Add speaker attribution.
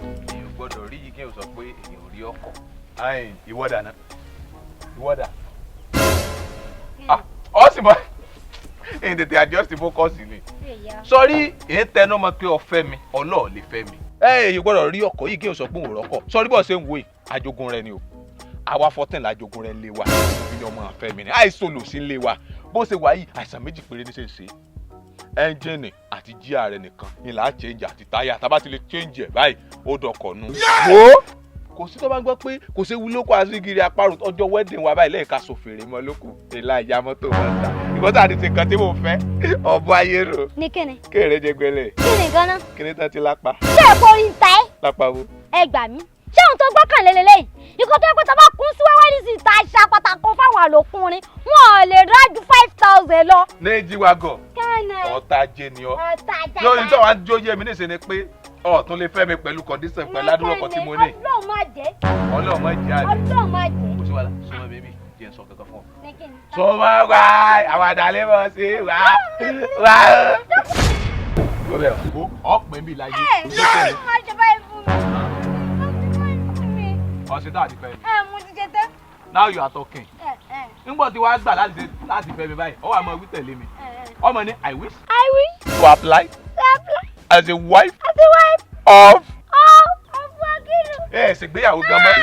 Speaker 1: Èèyàn gbọ́dọ̀ rí yìí kí n sọ pé èèyàn ò rí ọkọ̀. Ayin, ìwọ́dà náà, ìwọ́dà. Ah, ọ sì mọ èyí tètè adjust focus ni. Sọrí èyí tẹnu mọ́ pé ọ fẹ́ mi, ọlọ́ọ̀ lè fẹ́ mi. Ẹ èyí gbọ́dọ̀ rí ọkọ̀ yìí kí n sọ pé òun rọ́kọ̀. Sọrí bọ́ọ̀ ṣe ń wo yìí, ajogun rẹ ni o. Àwa 14 lájogun rẹ ń lé wa. Òbí ni ọmọ àfẹ́ mi ni. Àìsàn lò sí ń lé wa. Bó ṣe wà yìí, àìsàn méjì péré ní ṣe ń ṣe. Ẹ́ńjìnì àti jíà rẹ nìkan ni là á change àti táyà. Tá bá ti lè change ẹ̀ báyìí, ó dọkọ̀ nu. Wo, kò sí tó bá ń gbọ́ pé kò séwu lóko àṣígiri àparò. Ọjọ́ wedding wa báyìí, lẹ́ẹ̀ka so fèrè mọ́ lóko ìlà ìyá mọ́tò wọn ta ìkọ́ tá a ti ṣe nǹkan tí mò ń fẹ́ ọ̀bọ ayé rò.
Speaker 2: Ní kíni?
Speaker 1: Kéèrè jẹgbẹlẹ.
Speaker 2: Kíni ganan?
Speaker 1: Kíní tán ti lápá.
Speaker 2: Ṣé èpo orí ń ta ẹ́?
Speaker 1: Lápá wo?
Speaker 2: Ẹ gbà mí, ṣé ohun tó gbọ́kànlé lélẹ́yìí? Ikọ̀ tó yẹ pé tó bá kún sí wẹ́wẹ́ ní sí ìta aṣa pátákó fáwọn àlòkùnrin, wọn ò lè rájú 5,000 lọ.
Speaker 1: Ní jíwagọ̀.
Speaker 2: Kẹ́nẹ̀.
Speaker 1: Ọ̀tá jẹ́ ni ọ́.
Speaker 2: Ọ̀tá jẹ́.
Speaker 1: Lórí tó wàá jóyè mi níṣẹ́ ni pé ọ̀tún lè fẹ́ mi pẹ̀lú condition, pẹ̀lú adúlọ́kọ̀ tí mo ní.
Speaker 2: Ọlọ́run má jẹ́.
Speaker 1: Ọlọ́run má jẹ́ àlè.
Speaker 2: Ọlọ́run má jẹ́.
Speaker 1: Kò sí wàhálà, súnmọ́ bébí, jẹ́ n sọ kankan fún ọ.
Speaker 2: Ní kíni?
Speaker 1: Súnmọ́ wá, àwọn àdàlẹ́ mọ̀ sí wá wá. Gbọ́dọ̀ o, ọ̀pẹ̀ mi láyé.
Speaker 2: Ẹ má ṣe báyìí fún mi. Má ṣe báyìí fún mi.
Speaker 1: Ọ̀sẹ̀ tá a ti fẹ́ mi.
Speaker 2: Ẹ mo ti ṣe tán.
Speaker 1: Now you are talking.
Speaker 2: Ẹ ẹ.
Speaker 1: Nígbà tí wàá gbà láti fẹ́ mi báyìí, ọ wà máa wí tẹ̀lé mi.
Speaker 2: Ẹ ẹ.
Speaker 1: Ọmọ ní, I wish
Speaker 2: I wish
Speaker 1: to apply
Speaker 2: to apply
Speaker 1: as a wife
Speaker 2: as a wife
Speaker 1: of
Speaker 2: of Wakilu.
Speaker 1: Ẹ ṣègbéyàwó gan mọ́.